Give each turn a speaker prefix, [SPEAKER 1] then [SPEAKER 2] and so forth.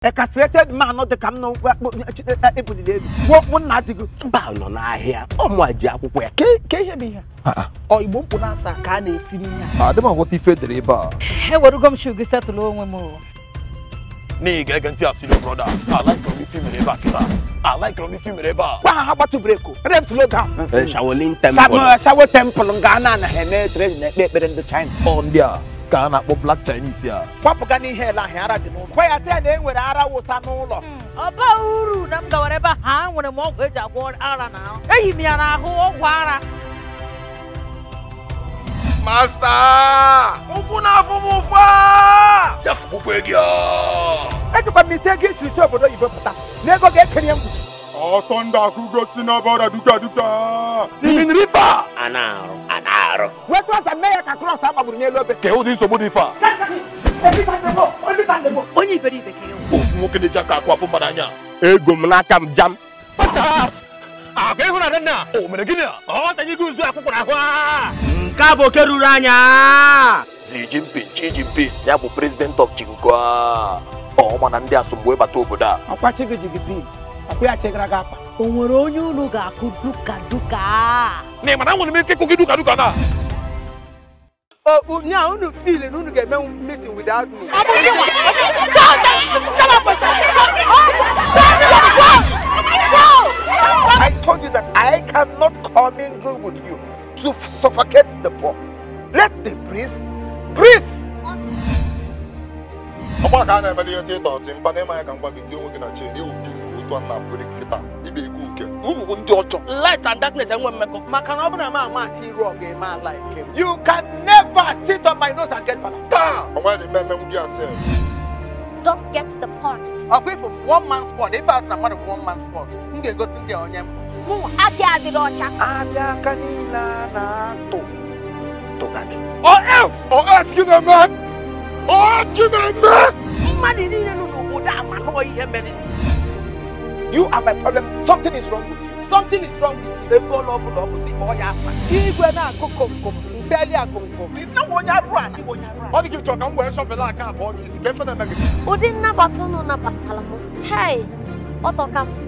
[SPEAKER 1] A castrated man not the come no mba nọ n'ahịa ọmụ ji akwụkwọ ya
[SPEAKER 2] ke ihe bụ ihe ọ Igbo mkpụ na-asa ka a na-esiri ihe
[SPEAKER 3] a adị m aghọta ife edere ebe a
[SPEAKER 4] ewerugo m shugu setụlụ onwe m
[SPEAKER 3] na ị ga-ege ntị asị no brother. I like from ife mere ebe a kịta. I like from ife mere ebe a.
[SPEAKER 1] Gwa ha gbatu breki rem slow down.
[SPEAKER 5] Shaolin Temple.
[SPEAKER 1] Shaolin Temple nga na anaghị eme trade na ekpe ekpere ndị China.
[SPEAKER 3] Ọ ndị a ka a na-akpọ Black Chinese ya.
[SPEAKER 1] Kwapụga n'ihe ele ahụ ara dị n'ụlọ. Gwa ya sị na e nwere ara wụsa n'ụlọ.
[SPEAKER 4] Ọ ba uru na m gawara ebe ha nwere m ọgwụ eji agwọ ara na ahụ. Eyi m ya n'ahụ ọgwụ ara.
[SPEAKER 3] Master! Ụkwụ na-afụ m ụfụ! Ya fụgbukwe gị.
[SPEAKER 1] Ejikwa m isi ego isi obodo oyibo pụta na ego ga-ekenye m.
[SPEAKER 6] Ọsọ ndị akụgo si n'ọbara duka duka.
[SPEAKER 3] River!
[SPEAKER 5] A na-arụ, a na-arụ.
[SPEAKER 1] Wetu asa mee ya ka krọs agbagburu n'elu obe.
[SPEAKER 3] Ke ụdị nsogbu dị ife a?
[SPEAKER 4] Onye iberibe ka ewu.
[SPEAKER 3] Ofu nwoke na-eji aka akwapụ mmadụ anya.
[SPEAKER 5] Ego m n'aka m jam.
[SPEAKER 3] Agwa ịhụnanya nna o mere gịnị a? Ọ tanye gị uzu akwụkwọ ahụ a.
[SPEAKER 5] Nke a bụ oke ruru anya.
[SPEAKER 3] Xi Jinping, Xi Jinping ya bụ president of Chinko. Ọ mana ndị asụ mgbe bata obodo a.
[SPEAKER 1] Ọkwa chi gị ji gị pin. Ọkwa ya chegara gị akpa.
[SPEAKER 4] O nwere onye unu ga-akụ duka duka.
[SPEAKER 3] Na mana nwere m ike ịkụ gị duka duka na.
[SPEAKER 2] Oh, now unu feel and unu get me meeting without me.
[SPEAKER 1] I told you that I cannot commingle with you to suffocate the poor. Let the breathe. Breathe!
[SPEAKER 7] Light and darkness and
[SPEAKER 1] You can never sit on my nose and get balance.
[SPEAKER 8] Just get the point.
[SPEAKER 2] I'll wait for one man squad. If I ask another one man squad, you go see the onion.
[SPEAKER 3] Or else!
[SPEAKER 6] Or else you man! Or else you man!
[SPEAKER 1] You are my problem. Something is wrong with you.
[SPEAKER 2] Something is wrong with you. It's not one run.
[SPEAKER 8] Hey, what?